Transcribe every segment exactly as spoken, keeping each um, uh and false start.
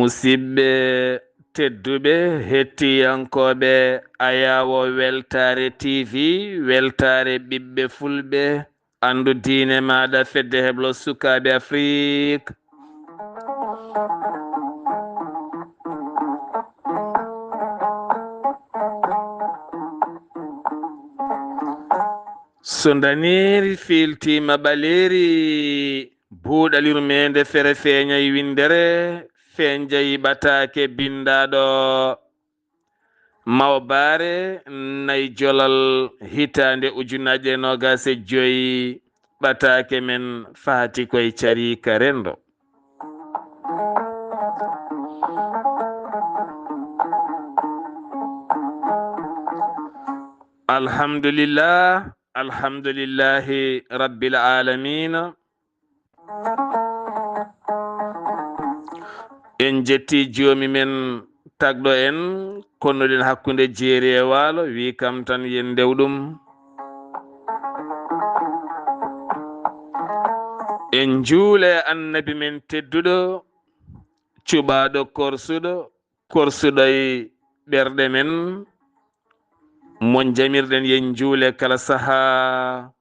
Musidɓe tedduɓe, hettiyankooɓe Ayaawo Weltaare T V, Weltaare ɓiɓɓe Fulɓe, anndu diine maaɗa, Fedde Heblo Sukaaɓe Afrik. So ndaneeri fiiltiima ɓaleeri, buuɗal yurmeende fere feeñay winndere, feeñay ɓataake binndaaɗo. Mawbaare nay jolal hitaande ujunaaje noogaas e joy, ɓataake men faati koye cariika renndo. Alhamdulillah, alhamdulillahi rabbil aalamiina. En jetti joomi men tagɗo en, konnuɗen hakkunde jeeri e waalo, wi kam tan yen ndew ɗum. En njuule annabi men tedduɗo, cuɓaaɗo korsuɗo, korsuɗo e ɓerɗe men, mon jamirɗen yen njuule kala sahaa.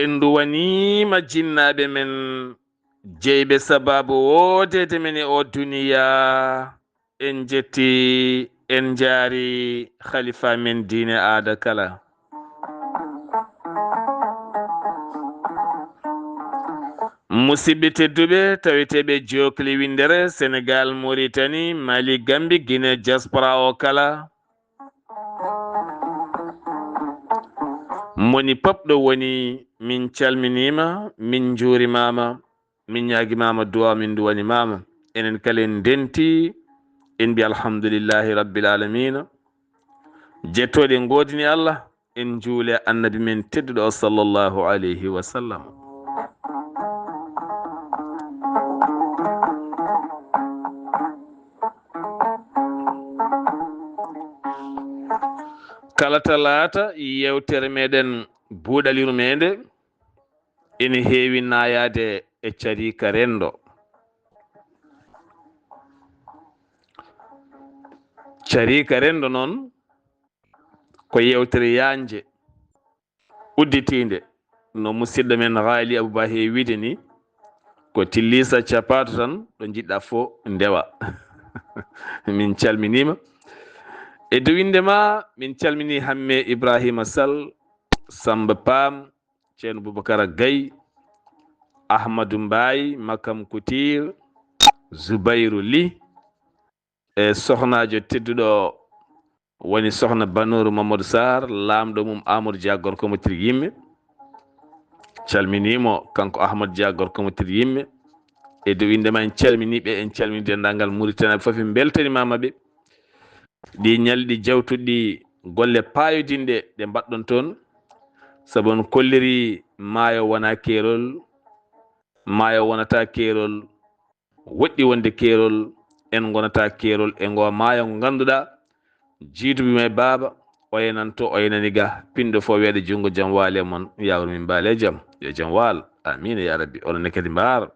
En nduwaniima jinnaaɓe men, jeyɓe sabaabu woodeede men e oo duniyaa. En jetti, en njaari khalifa men diine aada kala. Musidɓe tedduɓe, taweteeɓe jookli winndere Senegal, Mauritanie, Mali, Gambie, Guinée, diaspora o kala. Moni pop ɗo woni, min calminiima, min njuurimaama, min ñaagimaama duwaa, min nduwanimaama. Enen kala en ndenti, en mbi alhamdulillahi rabbil aalamiina. Jettooɗe ngoodini Allah, en njuule annabi men tedduɗo o sallallahu alayhi wa sallam. Kala talaata yewtere meɗen buuɗal yurmeende ene heewi naayaade e cariika renndo. Cariika renndo noon ko yewtere yaajnde, udditiinde, no musidɗo men Haali Abou Ba heewi wiyde ni, ko tillisa capaato tan ɗo njiɗɗa fof ndewa. Min calminiima. E dow innde ma, min calmini Hamme Ibrahima Sall, Samba Pam, Ceerno Boubacara Gaye, Ahmadou Mbaye, Makam Couture, Zoubayrou Ly, e sohnaajo tedduɗo woni sohna Banooru Mamadou Sarr, laamɗo mum Amadou Dia gorko mo tir yimme. Calminiimo kanko Ahmad Dia gorko mo tir yimme. E dow innde ma en calminii ɓe, en calminii denndaangal Mauritanie fof, en mbeltanimaama ɓe. Ɗi ñalɗi jawtuɗi golle paayodinɗe ɗe mbaɗɗon toon, sabu on kolliri maayo wonaa keerol, maayo wonata keerol, woɗɗi wonde keerol, en ngonata keerol e ngoo maayo ngo ngannduɗaa, jiiduɓe ma e baaba, oyananto, oyanani ga, pinɗo fof weeɗa junngo, jam waale mon, yaawru min mbaale jam, yo jam waal, amiin ya rabbi, onon ne kadi mbaar.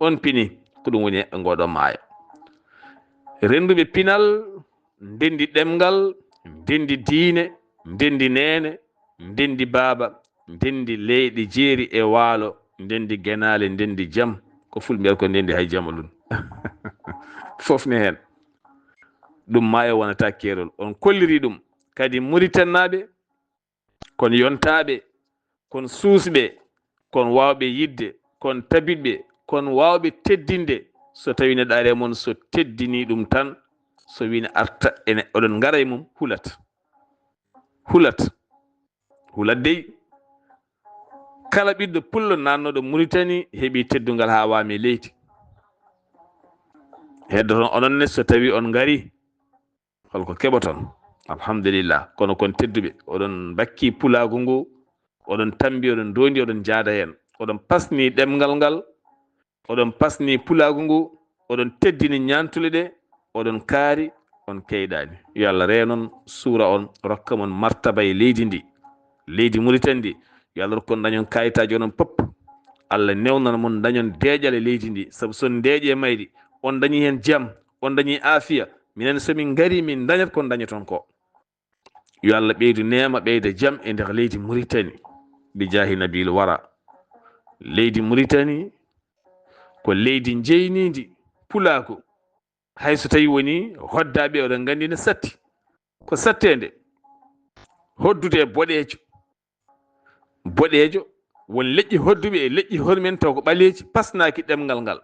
On pini, ko ɗum woni e ngooɗoo maayo. Rennduɓe pinal, ndenndi ɗemngal, ndenndi diine, ndenndi neene, ndenndi baaba, ndenndi leyɗe jeeri e waalo, ndenndi genaale, ndenndi jam. Ko fulɓe mbiyata ko ndenndi hay jam alun. Fof ne heen. Ɗum maayo wonata keerol. On kolliri ɗum. Kadi Mauritanie naaɓe, kon yontaaɓe, kon suusɓe, kon waawɓe yiɗde, kon tabitɓe, kon waawɓe teddinde. So tawii neɗɗo ari e mon, so teddinii ɗum tan, so wii ne arta, ene, oɗon ngara e mum, hulat. Hulat. Hulat dey, kala ɓiɗɗo pullo naatnooɗo Mauritanie heɓii teddungal haa waami e leydi. Heddoton onon ne, so tawii on ngarii, holko keɓoton? Alhamdulillah. Kono kon tedduɓe, oɗon mbakkii pulaagu ngu, oɗon tammbi, oɗon ndoondi, oɗon njaada heen. Oɗon pasnii ɗemngal ngal, oɗon pasnii pulaagu ngu, oɗon teddini ñaantule ɗe, oɗon kaari, on keyɗaani. Yo Allah reenon, suura on, rokka mon martaba e leydi ndi, leydi Mauritanie ndi. Yo Allah rokku on dañon kayitaaji onon pop. Allah newnana mon, dañon deeƴal e leydi ndi, sabu so on deeƴi e mayri, on dañi heen jam, on dañi aafiya, minen so min ngarii, min ndañat ko ndañoton ko. Yo Allah ɓeydu neema, ɓeyda jam e nder leydi Muritani, bi jaahi nabil wara. Leydi Muritani ko leydi jeyniindi pulaaku. Hay so tawi woni hoddaaɓe, oɗon nganndi ne satti. Ko satteende, hoddude e boɗeejo. Boɗeejo, won leƴƴi hodduɓe e leƴƴi hoɗumen taw ko ɓaleeji, pasnaaki ɗemngal ngal,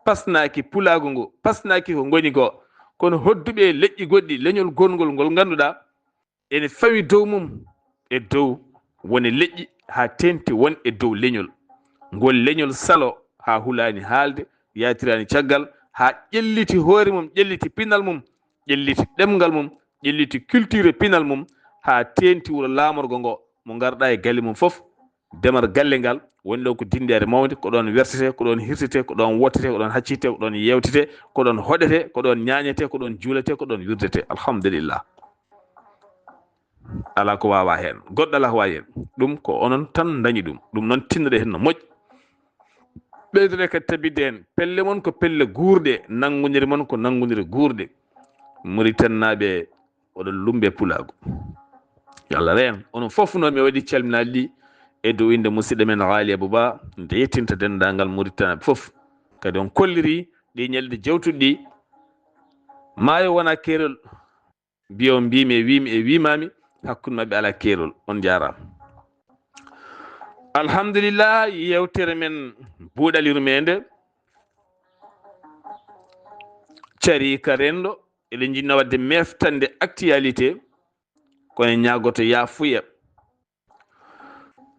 pasnaaki pulaagu ngu, pasnaaki ko ngoni ko. Kono hodduɓe e leƴƴi goɗɗi, leñol gongol ngol ngannduɗaa ene fawi dow mum e dow wone leƴƴi haa teeŋti won e dow leñol. Ngol leñol salo haa hulaani haalde, yaatiraani caggal, haa ƴelliti hoore mum, ƴelliti pinal mum, ƴelliti ɗemngal mum, ƴelliti culture pinal mum, haa teeŋti wuro laamorgo ngo, mo ngarɗaa e galle mum fof, demar galle ngal, woni ɗo ko dindeere mawnde, ko ɗoon wertete, ko ɗoon hirtete, ko ɗoon wottete, ko ɗoon haccite, ko ɗoon yeewtete, ko ɗoon hoɗete, ko ɗoon ñaañete, ko ɗoon juulete, ko ɗoon wirdete. Alhamdulillah. Alaa ko waawaa heen. Goɗɗo alaa ko waawi heen. Ɗum ko onon tan ndañi ɗum. Ɗum noon tinnoɗe heen no moƴƴi. Ɓeydoɗe kadi tabitde heen. Pelle mon ko pelle guurɗe, nanngunire mon ko nanngunire guurɗe. Muritannaaɓe, oɗon lumbe pulaagu. Yo Allah reen. Onon fof noon mi waɗi calminaali ɗi e dow innde musidɗo men Haali Abuba, nde yettinta denndaangal Muritanaaɓe fof. Kadi on kolliri ɗi ñalɗi jawtuɗi ɗi. Maayo wona keerol. Mbiyo mbiimi e wiimi e wiimaami, hakkunde maɓɓe alaa keerol. On njaaraama. Alhamdulillah, yeewtere men buuɗal yurmeende carii ka renndo. Eɗen njiɗno waɗde meftande actualité, kono en ñaagoto yaafuya.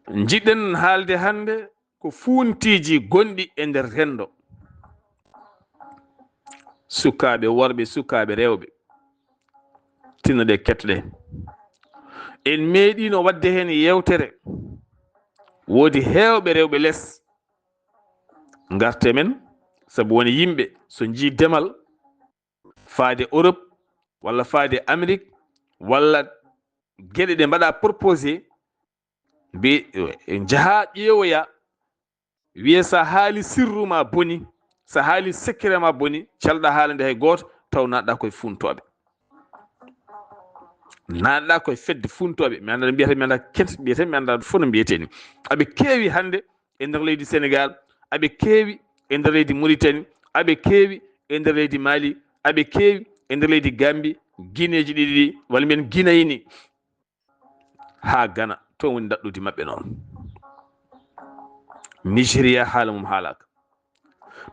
Njiɗen haalde hannde ko fuuntiiji gonɗi e nder renndo. Sukaaɓe worɓe, sukaaɓe rewɓe, tinnoɗe kettoɗe. En meeɗiino waɗde heen yeewtere. Woodi heewɓe rewɓe les. Ngarte men, sabu won yimɓe so njii demal faade Europe, walla faade Amérique, walla geɗe ɗe mbaɗa proposé, mbi, njaha ƴeewoya, wiye sa haali sirru ma boni, sa haali secret ma boni, calɗa haalande hay gooto, taw naatɗa koye funtooɓe. Naatɗa koye fedde funtooɓe. Mi anndaa mbiyata, mi anndaa kent mbiyata, mi anndaa fof no mbiyetee ni. Aɓe keewi hannde e nder leydi Sénégal, aɓe keewi e nder leydi Mauritanie, aɓe keewi e nder leydi Mali, aɓe keewi e nder leydi Gambie, Guinéeji ɗiɗi ɗi, walla mbiyen Guinée ni. Haa Ghana, toon woni ndaɗɗudi maɓɓe noon. Nigeria, haala mum haalaaka.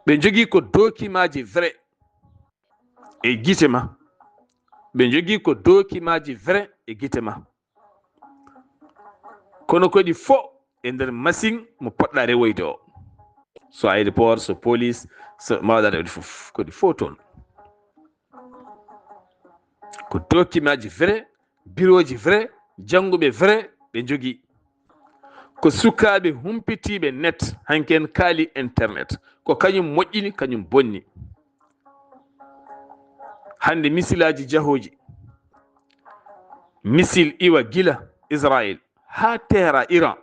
Ɓe njogii ko dokimaaji vrai e gite ma. Ɓe njogii ko dokimaaji vrai e gite ma. Kono ko ɗi fo e nder machine mo poɗɗa rewoyde o. So aéroport, so police, so mawɗa rewde fof, ko ɗi fo toon. Ko dokimaaji vrai, birooji vrai, jannguɓe vrai ɓe njogii. Ko sukaaɓe humpitiiɓe net, hanki en kaali internet. Ko kañum moƴƴini, kañum bonni. Hannde misilaaji jahooji, misil iwa gila Israël haa Tehran, Iran.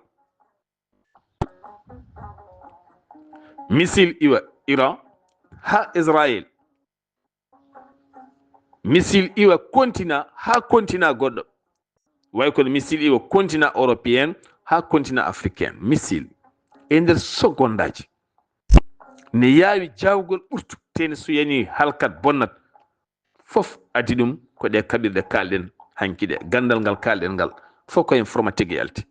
Misil iwa Iran haa Israël. Misil iwa continent haa continent goɗɗo. Way kono misil iwa continent européen haa continent africain. Misil e nder secondaji. Ne yaawi jaawgol ɓurtu, teni so yani halkat bonnat. Fof addi ɗum ko ɗe kaɓirɗe kaalɗen hanki ɗe. Ganndal ngal kaalɗen ngal, fof ko informatique yalti.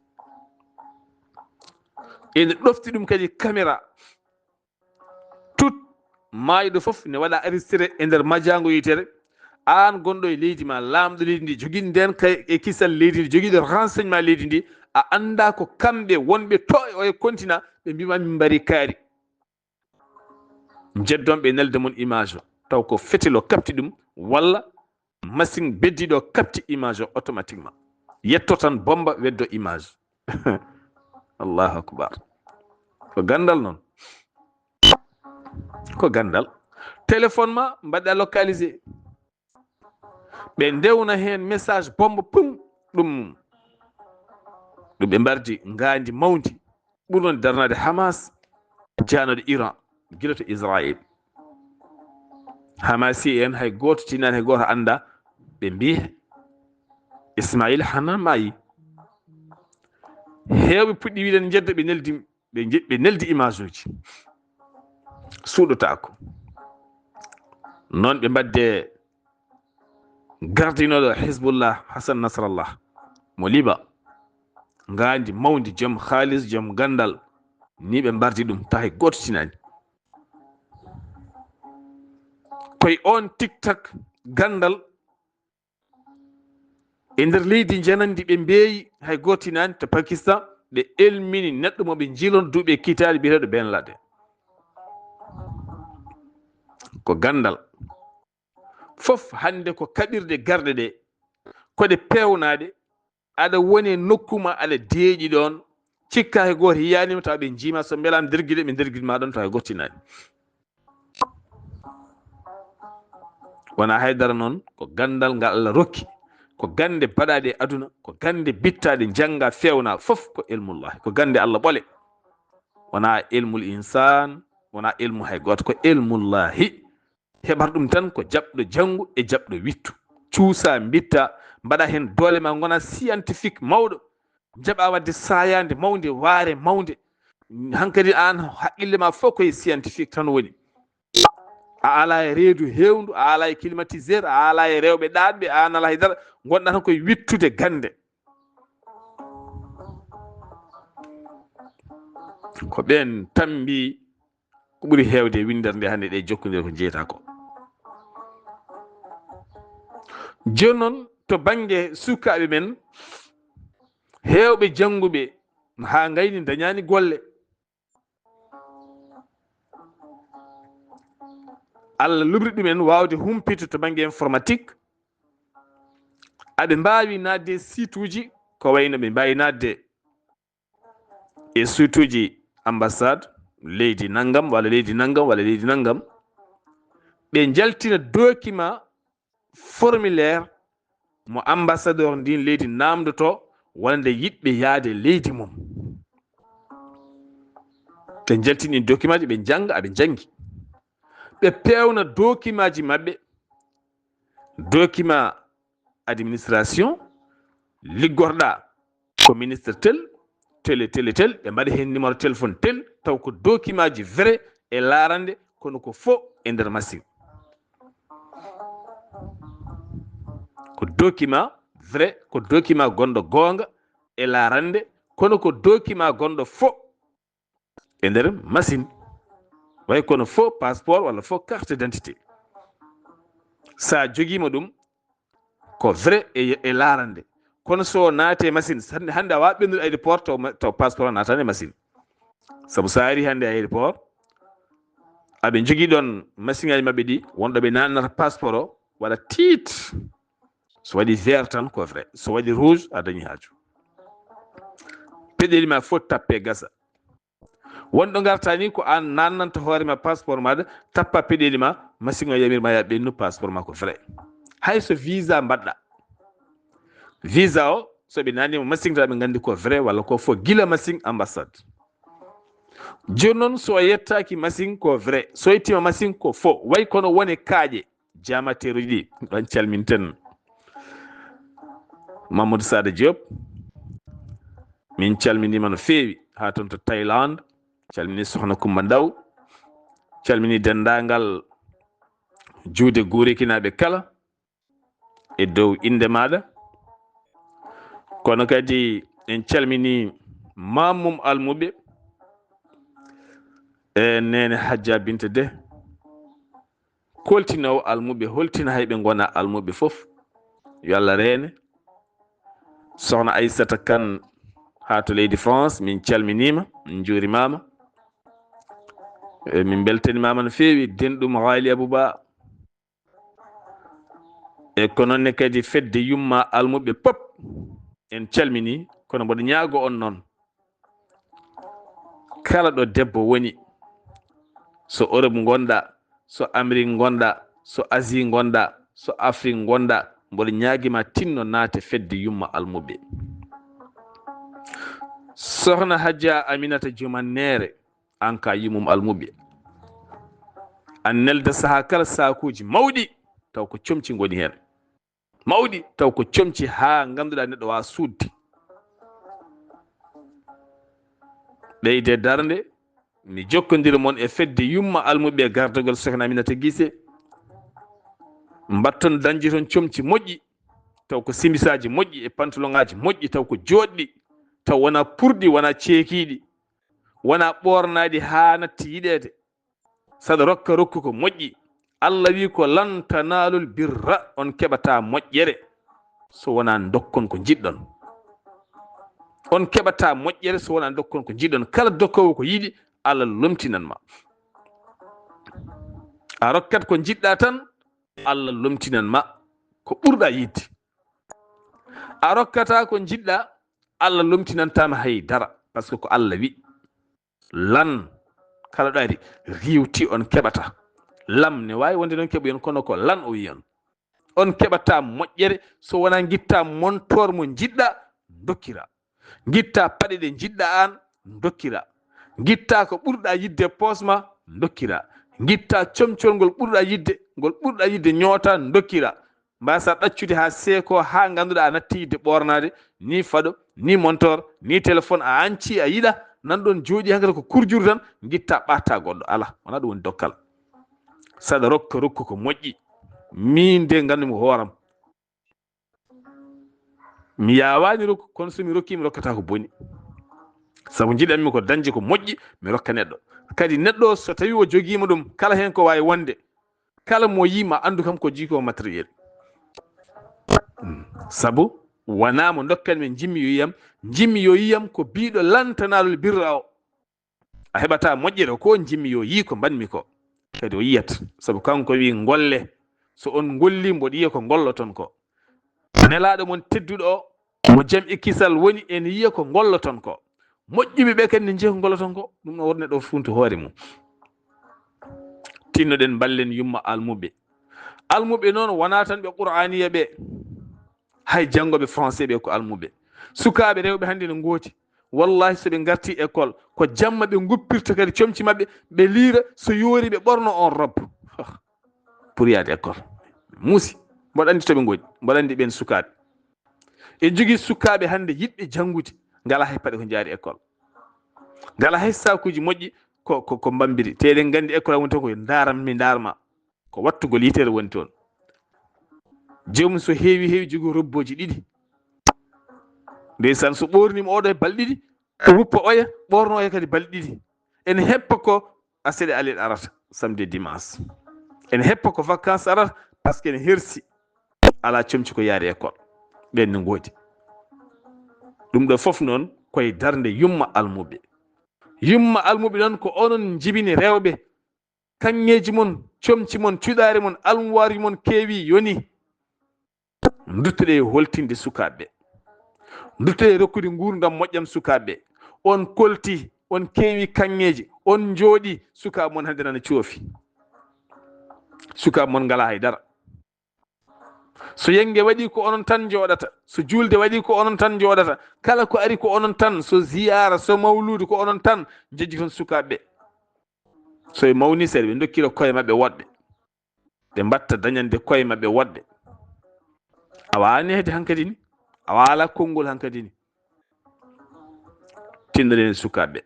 Ene ɗofti ɗum kadi caméra. Tout maayɗo fof ne waɗa arrêté e nder majaango yitere. Aan gonɗo e leydi ma, laamɗo leydi ndi, jogiiɗo nden kay e kisal leydi ndi, jogiiɗo renseignement leydi ndi, a anndaa ko kamɓe wonɓe to e oye continent, ɓe mbiima min mbari kaari. Njeddon ɓe nelde mon image o, taw ko fetel o kapti ɗum, walla machine beddiiɗo o kapti image o automatiquement. Yetto tan bomba, weddo image. Allahu akbar. Ko ganndal noon. Ko ganndal. Téléphone ma mbaɗɗa localisé. Ɓe ndewna heen message bomba, pum, ɗum. Ɗum ɓe mbardi ngaandi mawndi. Ɓurɗon darnaade Hamas. jaanode Iran, gila to Israel. Hamasi en hay gooto tinaani, hay gooto annda. Ɓe mbii Ismail hana maayi. Heewɓe puɗɗi wiɗen njedda, ɓe neldi, ɓe nje-, ɓe neldi image uji. Suuɗotaako. Noon ɓe mbadde gardinooɗo Hizbullah, Hassan Nasrallah, mo Liba. Ngaandi mawndi, jom haalis, jom ganndal. Ni ɓe mbardi ɗum, tawi gooto tinaani. Koye on tiktak ganndal e nder leydi njanandi ɓe mbeeyi, hay gooto tinaani, to Pakistan, ɓe elmini neɗɗo mo ɓe njiilono duuɓi e kiitaali biyeteeɗo Ben Laden. Ko ganndal. Fof hannde ko kaɓirɗe garɗe ɗe, ko ɗe peewnaaɗe, aɗa woni e nokku ma, aɗa deeƴi ɗoon, cikka hay gooto yiyaani ma, tawa ɓe njiima, so mbelaama ndergide, ɓe ndergid ma ɗoon, tawa hay gooto tinaani. Wonaa hay dara noon, ko ganndal ngal Allah rokki, ko gannde baɗaaɗe e aduna, ko gannde bittaaɗe, njannga, feewna, fof ko ilmullahi, ko gannde Allah ɓole. Wonaa ilmul insaan, wonaa ilmu hay gooto, ko ilmullahi. Heɓata ɗum tan ko jaɓɗo janngu e jaɓɗo wittu. Cuusa, mbitta, mbaɗa heen doole ma, ngona scientifique mawɗo. Njaɓa waɗde saayaande mawnde, waare mawnde. Hankadi aan haqqille ma fof koye scientifique tan woni. A alaa e reedu heewndu, a alaa e climatiseur, a alaa e rewɓe ɗaatɓe, a alaa e dara. Ngonɗa tan koye wittude gannde. Ko ɓeen tambi ko ɓuri heewde e winndere nde hannde, ɗe jokkondire ko njeyata ko. Jooni noon, to bannge sukaaɓe men, heewɓe jannguɓe haa ngayni ndañaani golle. Allah lubri ɗumen waawde humpito to bannge informatique. Aɓe mbaawi naatde e site uji, ko wayno ɓe mbaawi naatde e site uji ambassade leydi nanngam walla leydi nanngam walla leydi nanngam, ɓe njaltina document, formulaire mo ambassadeur ndin leydi namdoto wonande yiɗɓe yaade leydi mum. Ɓe njaltini ɗin document ji, ɓe njannga, aɓe njanngi. Ɓe peewna document ji maɓɓe, document administration, liggorɗa ko ministre tel, tel e tel e tel, ɓe mbaɗa heen numéro téléphone tel, taw ko document ji vrai e laarande, kono ko faux e nder machine. Ko document vrai, ko document gonɗo goonga e laarande, kono ko document gonɗo faux e nder machine. Way kono faux passeport walla faux carte d'identité. Sa jogiima ɗum, ko vrai e, e laarande. Kono so naate machine, hannde, hannde a waawaa ɓennude aéroport taw ma-, taw passeport a naataani e machine. Sabu so a ari hannde aéroport, aɓe njogii ɗoon machine aji maɓɓe ɗi, wonɗo ɓe naatnata passeport o, waɗa tiit. So waɗi vert tan ko vrai, so waɗi rouge a dañi haaju. Peɗeli ma fof tappe gasa. Wonɗo ngarta ni ko aan naatnanta hoore ma passeport maɗa, tappa peɗeli ma, machine o yamir ma ya ɓennu passeport ma ko vrai. Hay so visa mbaɗɗa. Visa o, so ɓe naatnima machine tan ɓe nganndi ko vrai walla ko faux gila machine ambassade. Jooni noon so a yettaaki machine ko vrai, so yettiima machine ko faux, way kono wone kaaƴe. Jaamateeruuji ɗi, ɗon calminten Mamadou Sada Diop. Min calminiima no feewi haa toon to Thaïlande. Calmini Sokhna Coumba Ndaw. Calmini denndaangal juude guurikinaaɓe kala e dow innde maaɗa. Kono kadi en calmini Mamum Almuɓe e Neene Hajja Binta De. Koltinoowo almuɓe, holtina hay ɓe ngona almuɓe fof. Yo Allah reene. Sokhna Aissata Kane haa to leydi France, min calminiima, min njuurimaama. E, min mbeltanimaama no feewi, denɗum Haali Abouba. E ko noon ne kadi fedde yumma almuɓe pop, en calmini, kono mboɗo ñaago on noon. Kala ɗo debbo woni, so Europe ngonɗa, so Amérique ngonɗa, so Asie ngonɗa, so Afrique ngonɗa, mboɗo ñaagima tinno naate fedde yumma almuɓe. Sokhna Hajja Aminata Juman Neere, An ka yimmum almuɓɓe, an nelda saha kala sakuji mawɗi, taw ko comci ngoni hen. Mawɗi, taw ko comci ha ganduɗa neɗɗo wawa sudde. Ɓeyde darnde, mi jokkodira mon e fedde yumma almuɓɓe gardagol Sokhna Aminata Guissé. Mbatton dañde toon comci moƴƴi, taw ko simisaji moƴƴi e pantoloŋaji moƴƴi, taw ko joɗɗi, taw wona purɗi, wona ceekiɗi, wona ɓornaɗi ha natti yiɗede. Saɗa rokka rokku ko moƴƴi. Allah wi ko, "Lan tanalul birra," on keɓata moƴƴere so wona dokkon ko jiɗɗon. On keɓata moƴƴere so wona dokkon ko jiɗɗon. Kala dokkowo ko yiɗi, Allah lomtinan ma. A rokkat ko jiɗɗa tan, Allah lomtinan ma ko ɓurɗa yiɗde. A rokkata ko jiɗɗa, Allah lomtinantama hay dara, parce que ko Allah wi. Lan, kala ɗo ari, riwti on keɓata. Lam ne wawi wonde noon keɓoyon, kono ko lan o wi on. On keɓata moƴƴere so wona gitta montor mo jiɗɗa, dokkira. Gitta paɗe ɗe jiɗɗa an, dokkira. Gitta ko ɓurɗa yidde poos ma, dokkira. Gitta comcol ngol ɓurɗa yidde, ngol ɓurɗa yidde ñoota, dokkira. Mbasa ɗaccude ha seeko, ha ganduɗa a natti yidde ɓornade, ni faɗo, ni montor, ni téléphone, a anci, a yiɗa, nan ɗon jooɗi hankata ko kurjuru tan, gitta ɓatta goɗɗo. Ala, wona ɗum woni dokkal. Saɗa rokka rokku ko moƴƴi. Min de gandumi hooram. Mi yawani rokku, kono so mi rokki, mi rokkata ko boni. Sabu jiɗanmi ko dañde ko moƴƴi, mi rokka neɗɗo. Kadi neɗɗo so tawi o jogiima ɗum, kala hen ko wawi wonde, kala mo yi ma andu kam ko jiki ko matériel. Mm. Sabu wona mo dokkanmi jimmi yo yiyam, jimmi yo yiyam ko biɗo lan tanalul birra o. A heɓata moƴƴere ko jimmi yo yi ko mbanmi ko. Kadi o yiyat, sabu kanko wi, "Ngolle, so on ngolli, mboɗo yiya ko ngolloton ko." Nelaɗo mon tedduɗo o, mo jam e kisal woni, ene yiya ko ngolloton ko. Moƴƴuɓe ɓe kadi ne njiya ko ngolloton ko. Ɗum no woni neɗɗo funtu hoore mum. Tinnoɗen, mballen yumma almuɓe. Almuɓe noon wona tan ɓe Qur'aniya ɓe. Hay janngoɓe français ɓe ko almuɓe. Sukaaɓe rewɓe hannde no ngooti. Wallahi, so ɓe ngarti école, ko jamma ɓe nguppirta kadi comci maɓɓe, ɓe liira, so yoori ɓe ɓorno on robe. Pour yaade école. Muusi. Mboɗo anndi to ɓe ngoni. Mboɗo anndi ɓen sukaaɓe. En jogii sukaaɓe hannde yiɗɓe janngude, ngala hay paɗe ko njaari école. Ngala hay sakuuji moƴƴi ko, ko, ko mbambiri. Te eɗen nganndi école woni tan ko ndaram mi ndarma. Ko wattugol yitere woni toon. Joomum so heewi, heewi jogii robbooji ɗiɗi. Ndeysaan, so ɓoorniima oɗo e balɗe ɗiɗi, o wuppa oya, ɓoorno oya kadi balɗe ɗiɗi. Ene heppa ko aseɗe alel arata, samedi e dimanche. Ene heppa ko vacances arata, parce que ene hersi. Alaa comci ko yaari école. Ɓeen ne ngoodi. Ɗum ɗo fof noon koye darnde yumma almuɓe. Yumma almuɓe noon ko onon njibini rewɓe. Kaŋŋeeji mon, comci mon, cuɗaari mon, almuwaarji mon keewi yoni. Nduttuɗe e holtinde sukaaɓe ɓe. Nduttuɗe e rokkude nguurndam moƴƴam sukaaɓe ɓe. On kolti, on keewi kaŋŋeeji, on njooɗi, sukaaɓe mon hannde nana coofi. Sukaaɓe mon ngalaa hay dara. So yenge waɗi ko onon tan njooɗata, so juulde waɗi ko onon tan njooɗata, kala ko ari ko onon tan, so ziyaara, so mawluudu ko onon tan njejji toon sukaaɓe ɓe. So ɓe mawni seeɗa ɓe ndokkira koye maɓɓe woɗɓe. Ɓe mbatta dañande koye maɓɓe woɗɓe. A waawani hedde hankadi ni. A waala konngol hankadi ni. Tinnoɗen e sukaaɓe.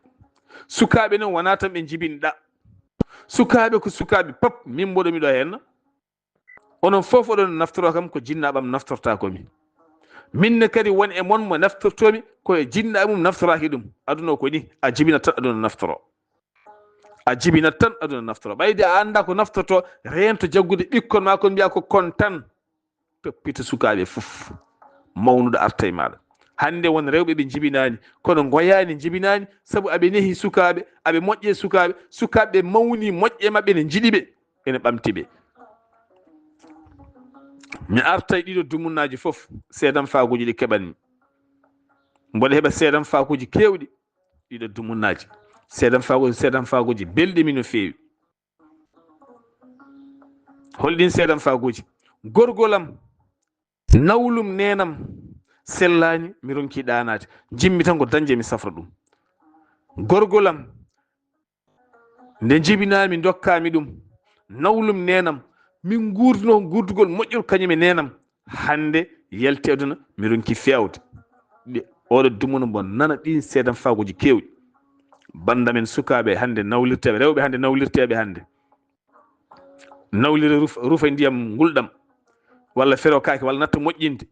Sukaaɓe noon wona tan ɓe njibinɗa. Sukaaɓe ko sukaaɓe pop, min mboɗo miɗo henna. Onon fof oɗon naftoro kam ko jinnaaɓe am naftorta ko mi. Min ne kadi won e mon mo naftortomi ko e jinnaaɓe mum naftoraki ɗum. Aduna ko ni, a jibinat tan aduna naftoro. A jibinat tan aduna naftoro. Ɓayde a annda ko naftorto, reento jaggude ɓikkon ma kon mbiya ko kon tan. Toppito sukaaɓe fof. Mawnuɗo arta e maaɗa. Hannde won rewɓe ɓe njibinaani, kono ngoyaani njibinaani, sabu aɓe nehi sukaaɓe, aɓe moƴƴe sukaaɓe, sukaaɓe ɓe mawni moƴƴe maɓɓe ne njiɗi ɓe, ene ɓamti ɓe. Mi arta e ɗiɗo dumunnaaji fof, seedam faaguuji ɗi keɓanmi. Mboɗo heɓa seedam faaguuji keewɗi, ɗiɗo dumunnaaji. Seedam faaguuji, seedam faaguuji belɗi mi no feewi. Holɗin seedam faaguuji? Gorgol am, nawlum neenam sellaani, mi ronki ɗaanaade. Njimmi tan ko dañde mi safra ɗum. Gorgol am, Nde jibinaami, ndokkaami ɗum, nawlum neenam, min nguurduno nguurdugol moƴƴol kañum e neenam. Hannde yalti aduna, mi ronki feewde. Ɗi-, oɗo dumuno mbo nana ɗin seedam faagoji keewɗi. Banndamen sukaaɓe hannde nawlirteeɓe, rewɓe hannde nawlirteeɓe hannde. Nawlira ruf-, rufa ndiyam ngulɗam, walla fero kaake, walla natta moƴƴinde,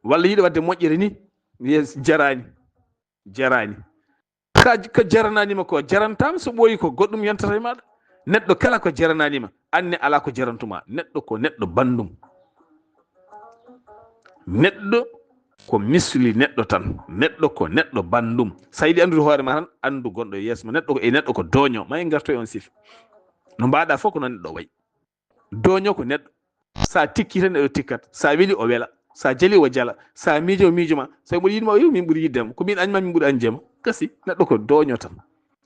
walla yiɗa waɗde moƴƴere ni, wiye jaraani, jaraani. Ka, ka jarananima ko, jarantam so ɓooyi ko, goɗɗum yantata e maɗa. Neɗɗo kala ko jarananima, anne ala ko jarantuma. Neɗɗo ko neɗɗo banndum. Neɗɗo ko misli neɗɗo tan. Neɗɗo ko neɗɗo banndum. Sa yiɗi anndude hoore ma tan, anndu gonɗo e yeeso ma. Neɗɗo ko, e neɗɗo ko dooño. Ma en ngarto e on sifa. No mbaɗa fof ko noon neɗɗo wayi. Dooño ko neɗɗo. Sa tikki tan neɗɗo tikkat. Sa weli o wela. Sa jali o jala. Sa miijo o miijo ma. Sa mboɗo yiɗi ma o yiɗi, min ɓuri yiɗde mo. Ko min añma min ɓuri añde mo. Gasi, neɗɗo ko dooño tan.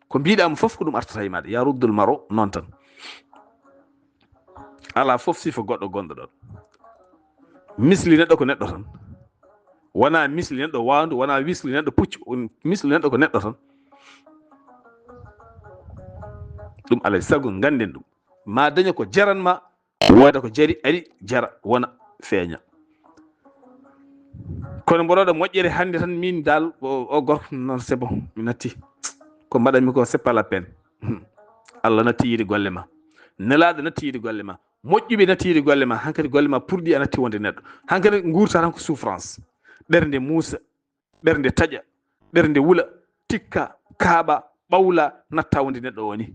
Ko mbiɗa mo fof ko ɗum artata e maɗa. Yaruddul maro noon tan. Ala fof sifa goɗɗo gonɗo ɗon. Misli neɗɗo ko neɗɗo tan. Wona misli neɗɗo waandu, wona misli neɗɗo puccu. Misli neɗɗo ko neɗɗo tan. Ɗum alay sago ngannden ɗum. Ma daña ko jaran ma, wooda ko jari, ari, jara, wona, feeña. Kono mboɗo waɗa moƴƴere hannde tan, min dal, o, o gorko noon, c'est bon, mi natti. Ko mbaɗanmi ko, c'est pas la peine. Hmm. Allah natti yiide golle ma. Nelaaɗo natti yiide golle ma. Moƴƴuɓe natti yiide golle ma. Hankadi golle ma pour ɗi a natti wonde neɗɗo. Hankadi nguurta tan ko souffrance. Ɓernde muusa. Ɓernde taƴa, ɓernde wula, tikka, kaaɓa, ɓawla, natta wonde neɗɗo o ni.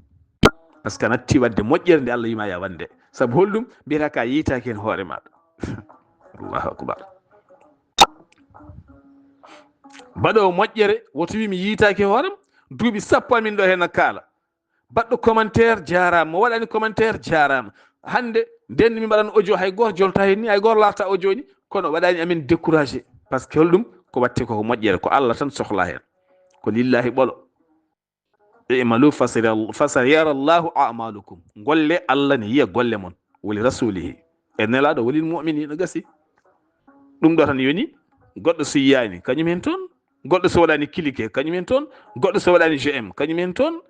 Par ce que a natti waɗde moƴƴere nde Allah yima ya waɗde. Sabu holɗum? Mbiyata ka yeytaaki heen hoore maɗa. Allahu akbar. Mbaɗoowo moƴƴere, woto wi mi yiytaaki hooram, duuɓi sappo amin ɗo heen a kaala. Baɗɗo commentaire jaaraama, mo waɗani commentaire jaaraama. Hannde, nden mi mbaɗan audio, hay gooto jolta heen ni, hay gooto laarta audio ni, kono waɗani amin découragé. Par ce que holɗum? Ko watte ko, ko moƴƴere, ko Allah tan sohla heen. Ko lillahi ɓolo. I'malu fasayara, fasayara Allahu a'malukum. Golle, Allah ne yiya golle mon. Wali rasulihi. E Nelaaɗo, walil mu'miniina, gasi. Ɗum ɗo tan yoni, goɗɗo so yiyaani, kañum heen toon. Goɗɗo so waɗaani cliquer, kañum heen toon. Goɗɗo so waɗaani j'aime, kañum heen toon.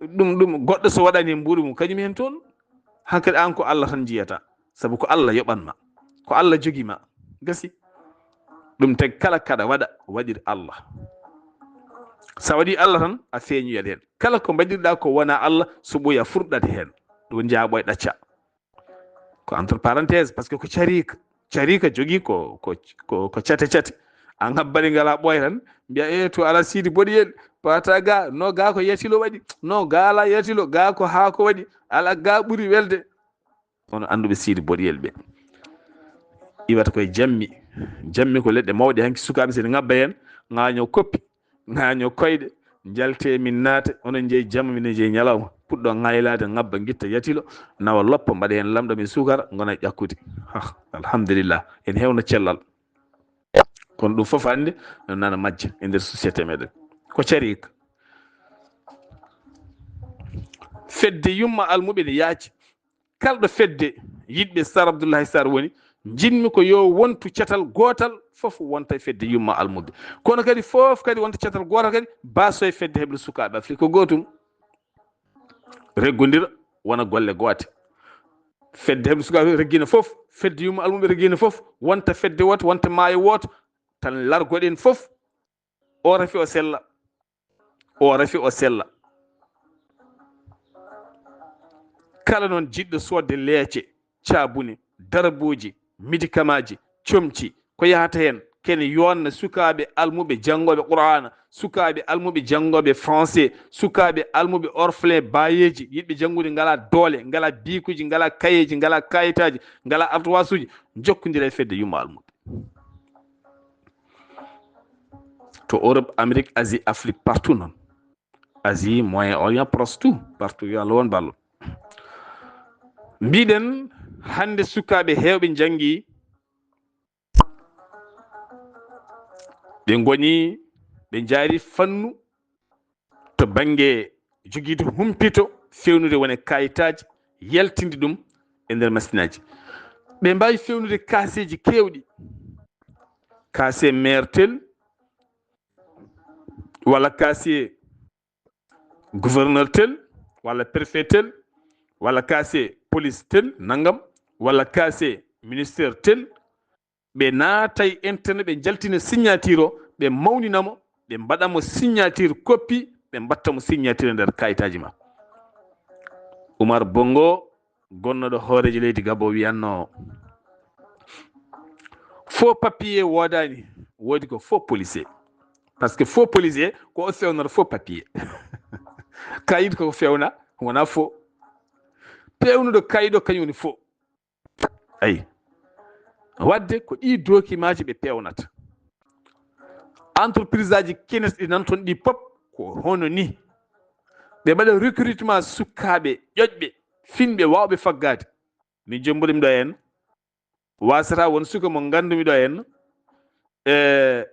Ɗum, ɗum, goɗɗo so waɗaani mbuuɗu mum, kañum heen toon. Hankadi aan ko Allah tan njiyata. Sabu ko Allah yoɓan ma. Ko Allah jogi ma. Gasi. Ɗum tagi kala kaɗa waɗa, waɗir Allah. Sa waɗi Allah tan, a feeñoyat heen. Kala ko mbaɗirɗa ko wona Allah, so ɓooyi a furɗat heen. Ɗum jaaɓo e ɗacca. Ko entre parenthèse, par ce que ko cariika. Cariika jogii ko, ko, ko, ko cate cate. An habbari ngala ɓooy tan, mbiya, "E, to ala Sidi Boɗiyel, pata ga, no ga ko yatilo waɗi, no ga ala yatilo, ga ko haa ko waɗi, ala ga ɓuri welde." Kono annduɓe Sidi Boɗiyel ɓe iwata koye jammi. Jammi ko leɗɗe mawɗe, hanki sukaaɓe sene ngabba heen, ŋaaño koppi. Ŋaaño koyɗe, njalte min naate, onon njeyi jamma, minen njeyi ñalawma. Puɗɗo ŋaylaade, ngabba, ngitta, yatilo, nawa loppa, mbaɗa heen lamɗam e suukara, ngona e ƴakkude. Hah, alhamdulillah, en hewno cellal. Kono ɗum fof hannde no nana majja e nder société meɗen. Ko cariika. Fedde yumma almuɓe ne yaaji. Kalɗo fedde yiɗɓe Sar Abdullahi Sar woni, njiɗmi ko yo wontu catal gootal, fof wonta e fedde yumma almuɓe. Kono kadi fof kadi wonta catal gootal kadi, baso e fedde heɓre sukaaɓe Afrik ko gootum. Reggodira, wona golle goote. Fedde heɓre sukaaɓe reggina fof, fedde yumma almuɓe reggina fof, wonta fedde woote, wonta maayo wooto, tan largoɗen fof. O rafi o sella. O rafi o sella. Kala noon jiɗɗo soodde leece, caabune, darbuuji, médicament ji, comci, ko yahata heen, kene yoonna sukaaɓe almuɓe janngooɓe Qur'aana, sukaaɓe almuɓe janngooɓe français, sukaaɓe almuɓe orphelin, baayeeji, yiɗɓe janngude ngalaa doole, ngalaa biikuuji, ngalaa kayeeji, ngalaa kayitaaji, ngalaa ardoirs uji, njokkondira e fedde yumma almuɓe. To Europe, Amérique, Asie, Afrique, partout noon. Asie, Moyen Orient, proche, tout, partout, yo Allah won ballo. Mbiɗen hannde sukaaɓe heewɓe njanngi, ɓe ngoni, ɓe njaari fannu to bannge jogiiɗo humpito, fewnude wone kayitaaji, yaltinde ɗum e nder masinaaji. Ɓe mbaawi fewnude kaaseeji keewɗi, kaase maire tel, walla kaase gouverneur tel, walla préfet tel, walla casier police tel nangam, walla casier ministère tel. Ɓe naatay internet, ɓe njaltina signature o, ɓe mawnina mo, ɓe mbaɗa mo signature copie, ɓe mbatta mo signature nder kayitaaji ma. Umar Bongo, gonnoɗo hooreejo leydi Gabon, wiyanno, faux papier woodani, woodi ko faux policier. Parce que faux policier ko o fewnata faux papier. Kayit ko fewna, wona faux. Pewnuɗo kayit o, kañum woni faux. Ayi. Wadde ko ɗi dokimaaji ɓe pewnata. Entreprise aji kenes ɗi nan toon ɗi pop ko hono ni. Ɓe mbaɗa recrutement sukaaɓe ƴoƴɓe, finɓe, waawɓe faggaade. Min jommbori mi ɗo en. Wasata won suka mo nganndumi ɗo en. E,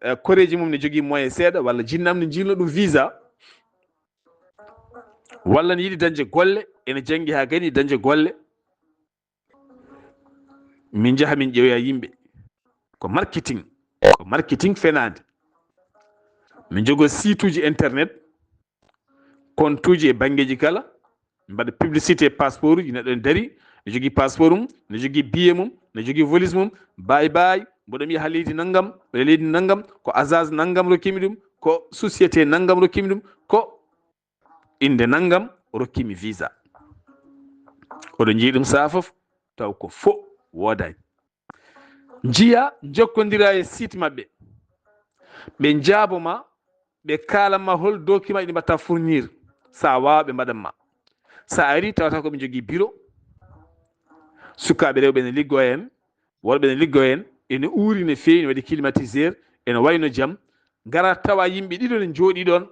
e, koreeji mum ne jogii moyen seeɗa, walla jinnam ne njilno ɗum visa, walla ne yiɗi dañde golle, ene janngi haa gayni dañde golle. Min njaha min ƴeewoya yimɓe. Ko marketing, ko marketing fenaande. Min njogoo site uji internet, compte uji e banngeeji kala, mbaɗa publicité passeport uji, neɗɗo ne dari, ne jogii passeport mum, ne jogii billet mum, ne jogii valise mum, bay bay, mboɗo mi yaha leydi nanngam, mboɗo leydi nanngam, ko agence nanngam rokkimi ɗum, ko société nanngam rokkimi ɗum, ko innde nanngam rokkimi visa. Oɗo njii ɗum saha fof, taw ko faux, woodaani. Njiya, njokkondira e site maɓɓe. Ɓe njaabo ma, ɓe kaalan ma hol document ɗi mbaɗta fournir. So a waawa, ɓe mbaɗan ma. So a ari, tawata ko ɓe njogii bureau. Sukaaɓe rewɓe ne liggoo heen, worɓe ne liggoo heen, ene uuri, ne feewi, ne waɗi climatiseur, ene wayno jam. Ngara tawa yimɓe ɗiɗo ne njooɗii ɗoon.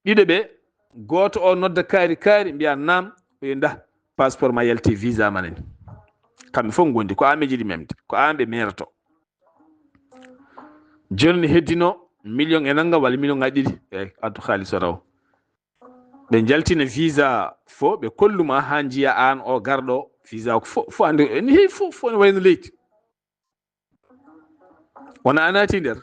Ɗiɗo ɓe, gooto o nodda kaari kaari, mbiya, "Naam." O wiya, "Ndah, passeport ma yalti, visa ma nani." Kamɓe fof ngondi, ko aan ɓe njiɗi memde, ko aan ɓe meerotoo. Jooni ne heddino million e nanngam walla million ŋaaji ɗiɗi, eyi, addu haalis o raw. Ɓe njaltina visa fof, ɓe kollu ma haa njiya aan o garɗo, visa ko fof, fof anndi, ene heewi fof, fof ne wayno leydi. Wona a naati nder,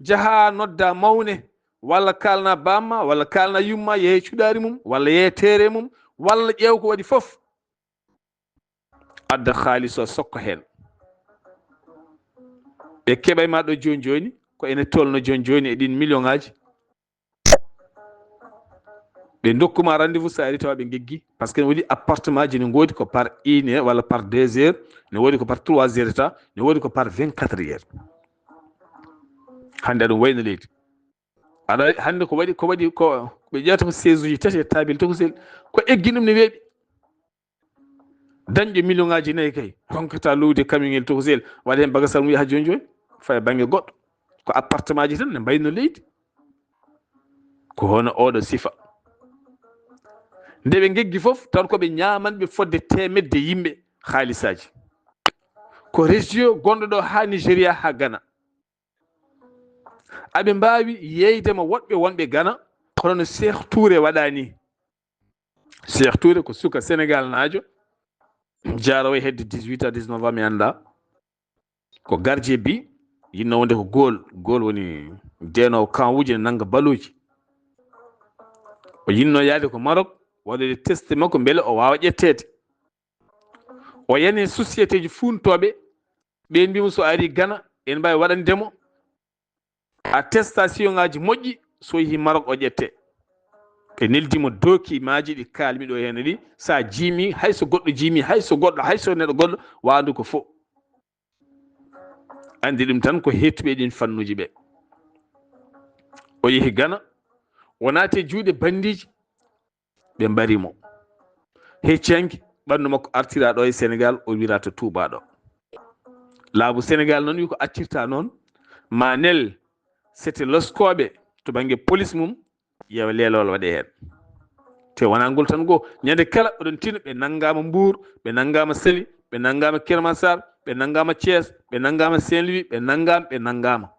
njaha nodda mawne, walla kaalna bamma, walla kaalna yumma, yehe cuɗaari mum, walla yehe teere mum, walla ƴeew ko waɗi fof. Adda haalis o sokka heen. Ɓe keɓay ma ɗo jooni jooni, ko ene tolno jooni jooni e ɗin million ŋaaji. Ɓe ndokku ma rendez-vous, so a ari tawa ɓe ngeggi, parce que ne woodi appartement ji ne ngoodi ko par une heure walla par deux heures, ne woodi ko par trois heures de temps, ne woodi ko par vingt-quatre heures. Hannde aɗum wayno leydi. Aɗa hannde ko waɗi, ko waɗi ko ɓe ƴeewata ko chaise uji tati e table tokosel, ko eggi ɗum ne weeɓi. Dañɗo million ŋaaji nayi kay, ronkata lowde camion ngel tokosel, waɗa heen bagasal mum yaha jooni jooni, fayi bannge goɗɗo. Ko appartement ji tan ne mbayno leydi. Ko hono oɗo sifa. Nde ɓe ngeggi fof, tan ko ɓe ñaamanɓe fodde teemedde yimɓe haalisaaji. Ko région gonɗo ɗo haa Nigeria, haa Ghana. Aɓe mbaawi yeeyde ma woɗɓe wonɓe Ghana, kono no Cheikh Touré waɗa ni. Cheikh Touré ko suka Senegal naajo, jaaroowo e hedde dix-huit à dix-neuf ans, mi annda. Ko gardien bi, yinno wonde ko goal, goal woni deenoowo kanwuji ne nannga baluuji. O yinno yaade ko Maroc, waɗoyde test makko mbele o waawa ƴetteede. O yani société ji fuuntooɓe, ɓeen mbiimo so ari Ghana, en mbaawi waɗande mo attestation ŋaaji moƴƴi, so yehi Maroc o ƴette. Ɓe neldi mo document ji ɗi kaalmi ɗo heen ɗi, so a jiimi, hay so goɗɗo jiimi, hay so goɗɗo, hay so neɗɗo goɗɗo, waandu ko fo. Anndi ɗum tan ko heettuɓe e ɗin fannuuji ɓe. O yehi Ghana, o naati e juuɗe banndiiji, ɓe mbari mo. Hecci hanki, ɓanndu makko artira ɗo e Senegal, o wira to Touba ɗo. Laamu Senegal noon wi ko accirta noon, ma nel sete loskooɓe to bannge police mum, ƴeewa leelowol waɗe heen. Te wonaa ngol tan goo, ñande kala oɗon tina ɓe nanngaama Mbour, ɓe nanngaama Saly, ɓe nanngaama Keur Massar, ɓe nanngaama Thiès, ɓe nanngaama Saint-Louis, ɓe nanngaama, ɓe nanngaama.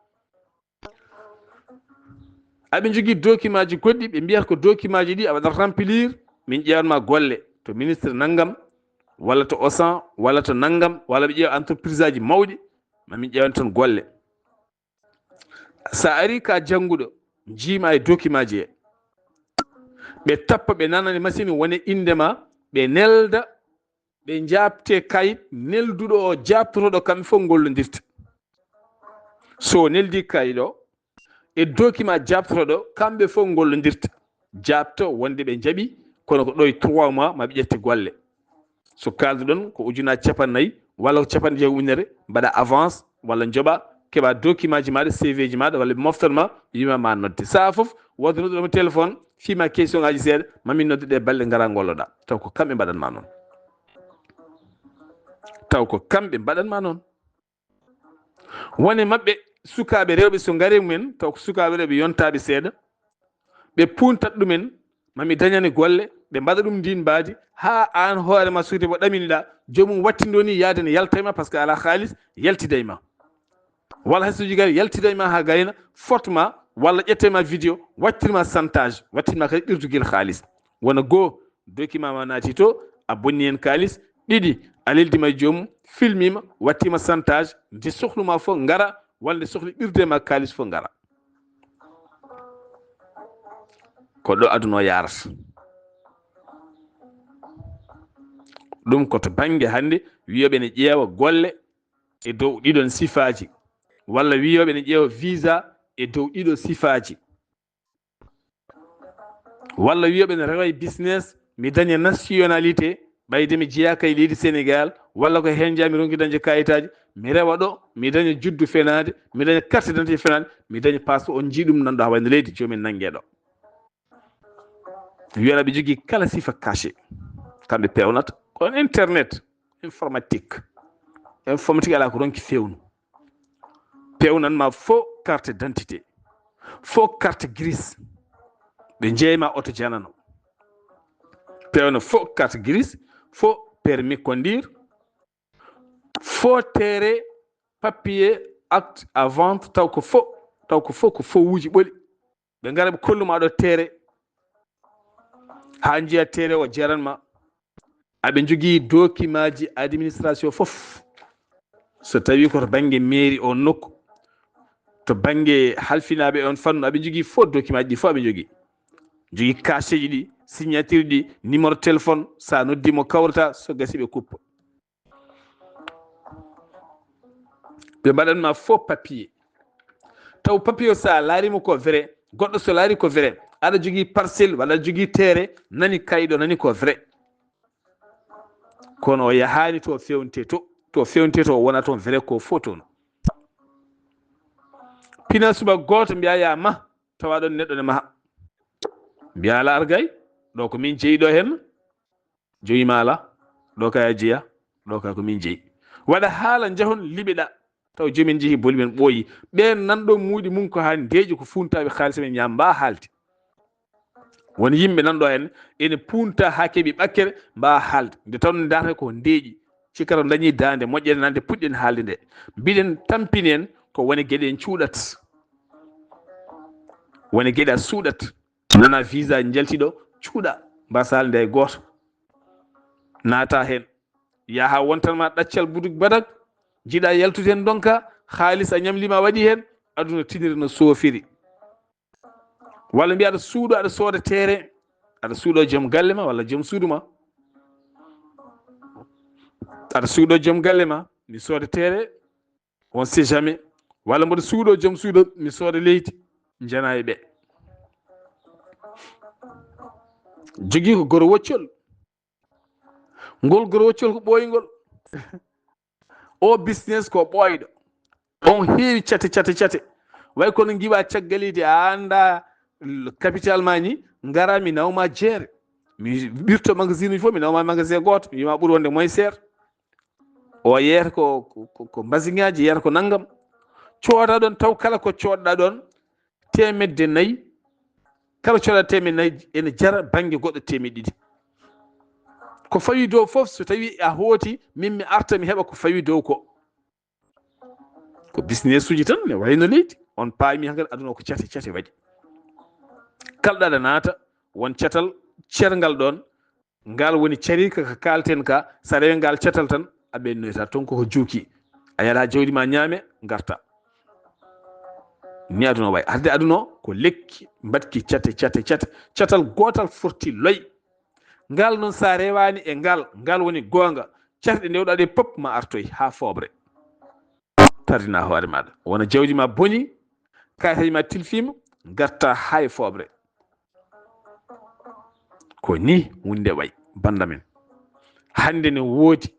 Aɓe njogii dokimaaji goɗɗi, ɓe mbiyata ko dokimaaji ɗi a waɗat remplir, min ƴeewan ma golle to ministre nanngam, walla to Auchan, walla to nanngam, walla ɓe ƴeewa entreprise aji mawɗi, ma min ƴeewan toon golle. So a ari ka jannguɗo, njiima e dokimaaji he. Ɓe tappa, ɓe nanani machine wone innde ma, ɓe nelda, ɓe njaabte kayit nelduɗo o, jaaɓtotooɗo, kamɓe fof ngollondirta. So o neldi kayit o e document jaaɓtotooɗo, kamɓe fof ngollondirta, jaaɓto wonde ɓe njaɓi, kono ko ɗo e trois mois ma ɓe ƴette golle. So kaalduɗon ko ujunaaji capannayyi walla ko capanɗe jeegom ujunere, mbaɗa avance walla njoɓa, keɓa document ji maɗa, C V ji maɗa, walla ɓe moftan ma, ɓe wima ma nodde. Saha fof, wodde nodduɗo mo téléphone, fima question ngaji seeɗa, ma min nodduɗe balɗe, ngara ngolloɗa. Taw ko kamɓe mbaɗan ma noon. Taw ko kamɓe mbaɗan ma noon. Wone maɓɓe, sukaaɓe rewɓe so ngari e mumen, taw ko sukaaɓe rewɓe yontaaɓe seeɗa, ɓe puntat ɗumen, ma mi dañane golle, ɓe mbaɗa ɗum ndin mbaadi, haa aan hoore ma suude mo ɗaminiɗa, joomum wattindo ni yaade ne yalta e ma, parce que alaa haalis, yaltida e ma. Walla hay so jogii kadi, yaltida e ma haa gayna, fot ma, walla ƴetta e ma vidéo, wattir ma chantage, wattir ma kadi ɓirdugel haalis. Wona goo, document ma naati to, a bonni heen kaalis, ɗiɗi, a leldi ma e joomum, filmima, wattima chantage, nde sohlu ma fof ngara, walla nde sohli ɓirde ma kaalis fof ngara. Ko ɗo aduna o yarata. Ɗum ko to bannge hannde wiyooɓe ne ƴeewa golle e dow ɗiɗon sifaaji, walla wiyooɓe ne ƴeewa visa e dow ɗiɗo sifaaji. Walla wiyooɓe ne rewa e business, mi daña nationalité, ɓayde mi jeyaaka e leydi Sénégal, walla ko heen jeyaa mi ronki dañde kayitaaji, mi rewa ɗo, mi daña juddu fenaande, mi daña carte d'identité fenaande, mi daña passeport. On njii ɗum nan ɗo haa wayno leydi, joomi en nannge ɗo. Wiyana ɓe jogii kala sifa cachet. Kamɓe peewnata ko internet, informatique. Informatique alaa ko ronki fewnu. Pewnan ma fo carte d'identité, fo carte grise, ɓe njeeyma oto janano. Pewna fo carte grise, fo permis conduire, fo terrain, papier, acte à vente, taw ko fo, taw ko fo, ko fo wuji ɓoli. Ɓe ngara ɓe kolluma ɗo terrain, haa njiya terrain o jeranma. Aɓe njogii documentji administration fof. So tawi ko to bannge mairie on nokku, to bannge halfinaaɓe on fannu, aɓe njogii fof documentji ɗi fof aɓe njogii. Njogii cachetji ɗi, signature ɗi, numéro téléphone, so a noddi mo kawrata, so gasi ɓe kuppa. Ɓe mbaɗan ma faux papier. Taw papier o, so a laari mo ko vrai, goɗɗo so laari ko vrai, aɗa jogii parcelle walla aɗa jogii terrain, nani kayit o, nani ko vrai. Kono o yahaani to fewnte to, to fewnte to o wona toon vrai ko faux toon. Pina suba gooto mbiya ya mah, tawa ɗon neɗɗo ne maha. Mbiya ala argay, ɗo ko min jeyi ɗo hen. Joyi ma ala, ɗo ka a jeya, ɗo ka ko min jeyi. Waɗa haala njahon liɓeɗa, taw joomin jehi boli men ɓooyi. Ɓeen nanɗo muuɗi mum ko haa ndeeƴi ko fuuntaaɓe haalisa men ñaam mbaa haalde. Won yimɓe nanɗo en ene puunta haa keɓi ɓakkere mbaa haalde. Nde taw nde ndaarata ko ndeeƴi, cikkata dañi daande moƴƴere nande puɗɗen haalde nde. Mbiɗen tampini en ko wone geɗe en cuuɗat. Wone geɗe a suuɗat. Nana visa njalti ɗo, cuuɗa, mbasa haalde hay gooto. Naata heen. Yaha wontan ma ɗaccal buduk badak, jiɗa yaltude heen ndonka, haalis a ñamlima waɗi heen, aduna tiniri no soofiri. Walla mbiya aɗa suuɗo, aɗa sooda terrain, aɗa suuɗo joom galle ma walla joom suudu ma. Aɗa suuɗo joom galle ma, mi sooda terrain, on sait jamais. Walla mboɗo suuɗo joom suudo, mi sooda leydi, njana e ɓe. Jogii ko goro woccol. Ngol goro woccol ko ɓooyngol. O business ko ɓooyɗo. On heewi cate, cate, cate. Way kono ngiwa caggal leydi, a annda capital ma ni, ngara mi nawma jeere. Mi ɓirto magasin uji fof, mi nawma magasin gooto. Mi wima ɓuri wonde moins cher. O yeeyata ko, ko, ko, ko mbasiŋaaji, yeeyata ko nanngam. Cooda ɗon taw kala ko coodɗa ɗon, teemedde nayi. Kala coodɗa teemedde nayi ene jara bannge goɗɗo teemedde ɗiɗi. Ko fawi dow fof, so tawi a hooti, min mi arta mi heɓa ko fawi dow ko. Ko business uji tan ne wayno leydi. On paami hankadi aduna ko cate, cate waɗi. Kala ɗo aɗa naata, won catal ceerngal ɗon. Ngal woni cariika ka kaalten ka, so a rewi ngal catal tan, a ɓennoyta. Toon koko juuki. A yala jawdi ma ñaame, ngarta. Ni aduna wayi. Hade aduna o ko lekki mbaɗki cate, cate, cate. Catal gootal forti loy. Ngal noon, so a rewaani e ngal, ngal woni goonga. Cate ɗe ndewɗaa ɗe pop ma artoy haa fooɓre. Tardinaa hoore maaɗa. Wona jawdi ma boni, kayitaaji ma tilfiima, ngartaa haa e fooɓre. Ko ni huunde wayi, bannda men. Hannde ne woodi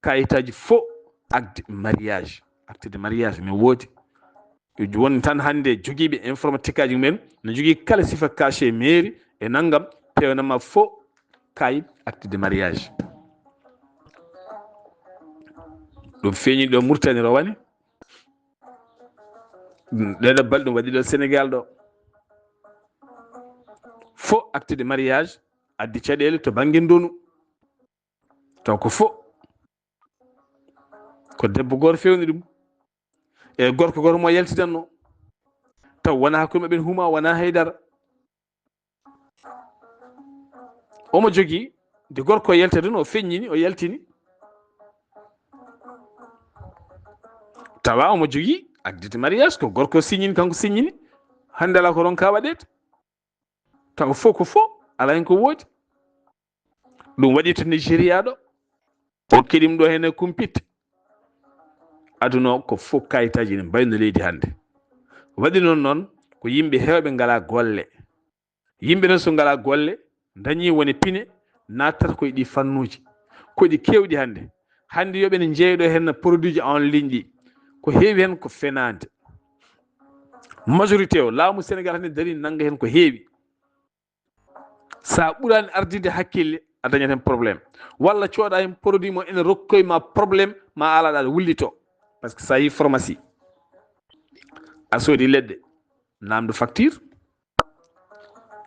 kayitaaji faux acte de mariage. Acte de mariage ne woodi. Woni tan hannde jogiiɓe informatique aji men no jogii kala sifa cachet mairie e nanngam, peewnama faux kayit acte de mariage. Ɗum feeñi ɗo Mauritanie, rowani. Ɗeɗo balɗe ɗum waɗi ɗo Sénégal ɗo. Faux acte de mariage addi caɗeele to bannge ndonu. Taw ko faux. Ko debbo gooto fewni ɗum. E gorko gooto mo yaltidanno. Taw wona hakkunde maɓɓe huma, wona haydara. Omo jogii, nde gorko o yaltata ɗum, o feññini, o yaltini. Tawa omo jogii acte de mariage, ko gorko siññini, kanko siññini. Hannde alaa ko ronka waɗeede. Taw fof ko fof, alaa heen ko woodi. Ɗum waɗi to Nigeria ɗo. O keɗim ɗo heen e kumpit. Aduna o ko fof kayitaaji ne mbayno leydi hannde. Waɗi noon noon ko yimɓe heewɓe ngalaa golle. Yimɓe noon so ngalaa golle, dañii woni pine, nattata koye ɗi fannuuji. Ko ɗi keewɗi hannde. Hannde yooɓe ne njeeyɗo heen produit ji en ligne ɗi. Ko heewi heen ko fenaande. Majorité o, laamu Sénégal hannde darii nannga heen ko heewi. Sa ɓuraani ardiinde hakkille, a dañat heen problème. Walla cooda heen produit mo ene rokkoy ma problème, ma ala ɗa wullito. Parce que sa yi pharmacie, a soodi leɗɗe, namdo facture.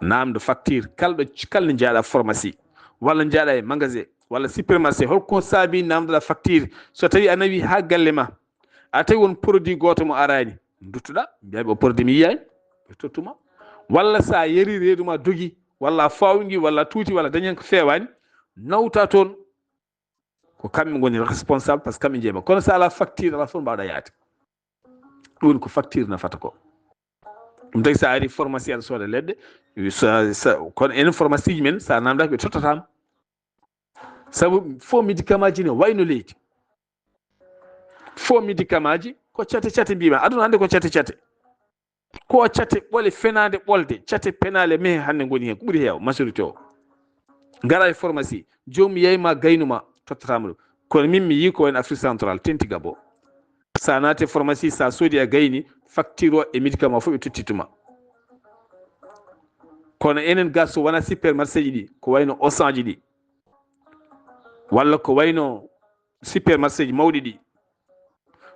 Namdo facture, kalɗo, kalnde njaaɗa pharmacie, walla njaaɗa e magasin, walla supermarché, holko saabi namdoɗa facture? So tawi a nawi ha galle ma, a tawi won produit gooto mo araani, duttuɗa, mbiya ɓe o produit mi yiyaani, ɓe tottuma. Walla sa yeri reedu ma dogi, walla a fawgi, walla a tuuti, walla dañi hen ko feewaani, nawta toon. Ko kamɓe ngoni responsable, parce que kamɓe njeeɓa. Kono sa ala facture, ala fof mbawɗa yaade. Ɗum woni ko facture nafata ko. Ɗum tagi sa ari pharmacie aɗa sooda leɗɗe, sa, sa, kono enen pharmacie ji men, sa namdaki ɓe tottatama. Sabu faux médicament ji ne wayno leydi. Faux médicament ji ko cate cate mbima. Aduna hannde ko cate cate. Ko cate ɓole fenaande ɓolde, cate penaale mehe hannde ngoni heen, ko ɓuri heew, majorité o. Ngara e pharmacie, joomum yeey ma, gaynu ma, tottatama ɗum. Kono min mi yii ko wayno Afrique Centrale, tenti Gabon. Sa naati pharmacie, sa soodi a gayni, facture o e médicament fof ɓe tottituma. Kono enen ga so wona supermarché ji ɗi, ko wayno Auchan ji ɗi, walla ko wayno supermarché ji mawɗi ɗi,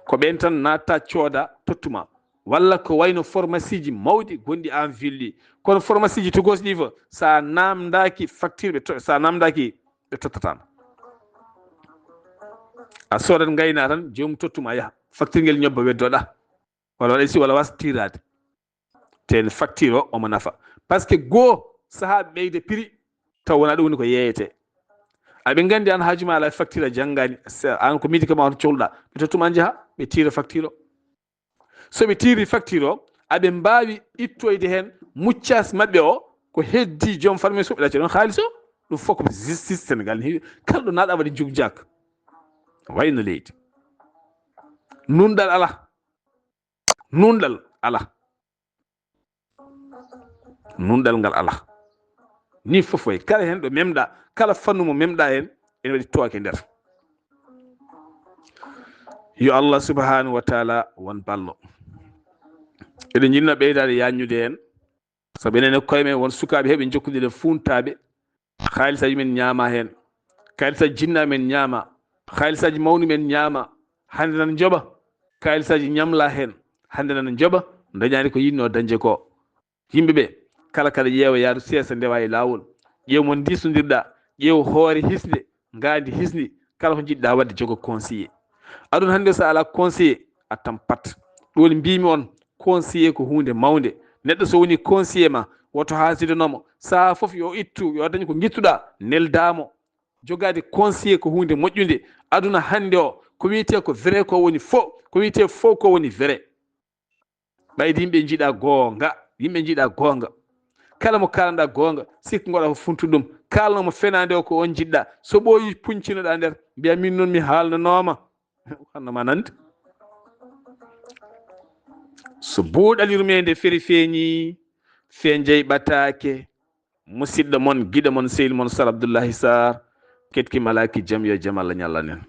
ko ɓen tan natta cooda tottuma. Walla ko wayno pharmacie ji mawɗi gonɗi en ville ɗi. Kono pharmacie ji tugos ɗi fof, sa namdaki facture ɓe to-, sa namdaki ɓe tottatama. A soodat ngayna tan, joomum tottuma yaha. Facture ngel ñobba weddoɗa. Walla waɗa si walla was tirade. Ten facture o omo nafa. Parce que goo saha ɓeyde prix, taw wona ɗum woni ko yeeyete. Aɓe nganndi an haaju ma ala facture a janngani, sa-, an ko médicament on cohluɗa. Ɓe tottuma njaha, ɓe tiira facture o. So ɓe tiiri facture o, aɓe mbaawi ittoyde heen muccas maɓɓe o, ko heddi joom pharmacie o, ɓe ɗacca ɗon haalis o. Ɗum fof ko justice Sénégal ne heewi. Kala ɗo naɗa waɗi jug jak. Wayno leydi. Nunɗal ala. Nunɗal ala. Nunɗal ngal ala. Ni fof wayi. Kala heen ɗo memɗa, kala fannu mo memɗa heen, ene waɗi tooke nder. Yo Allah subhanahu wa taala won ballo. Eɗen njinna ɓeydaade yaññude heen. Sabu enen e koye men won sukaaɓe heɓe jokkondire fuuntaaɓe. Haalisaaji men ñaama heen. Haalisaaji jinnaaɓe men ñaama. Haalisaaji mawni men ñaama. Hannde nana njoɓa. Haalisaaji ñamla heen. Hannde nana njoɓa. Dañaani ko yinnoo dañde ko. Yimɓe ɓe, kala kala ƴeewa yaadu seesa ndewa e laawol. Ƴeew mo ndiisondirɗa. Ƴeew hoore hisnde. Ngaandi hisndi. Kala ko njiɗɗa waɗde jogo conseiller. Aduna hannde so ala conseiller, a tampat. Ɗum woni mbimi on, conseiller ko huunde mawnde. Neɗɗo so woni conseiller ma, woto hasidanomo. Saha fof yo ittu, yo dañ ko ngittuɗa, neldamo. Jogaade conseiller ko huunde moƴƴunde. Aduna hannde o, ko wiyete ko vrai ko woni faux, ko wiyete faux ko woni vrai. Ɓayde yimɓe njiɗa goonga, yimɓe njiɗa goonga. Kala mo kaalanɗa goonga, sikku ngoɗa ko funtu ɗum. Kaalno mo fenaande o ko on njiɗɗa. So ɓooyi puncinoɗa nder, mbiya min noon mi haalnanooma. Wanno ma nande. So buuɗal yurmeende feri feeñi, fe jeyɓataake. Musidɗo mon, giɗo mon, sehil mon Sar Abdullahi Sar. Ketki malaaki jam yo jam Allah ñallanen.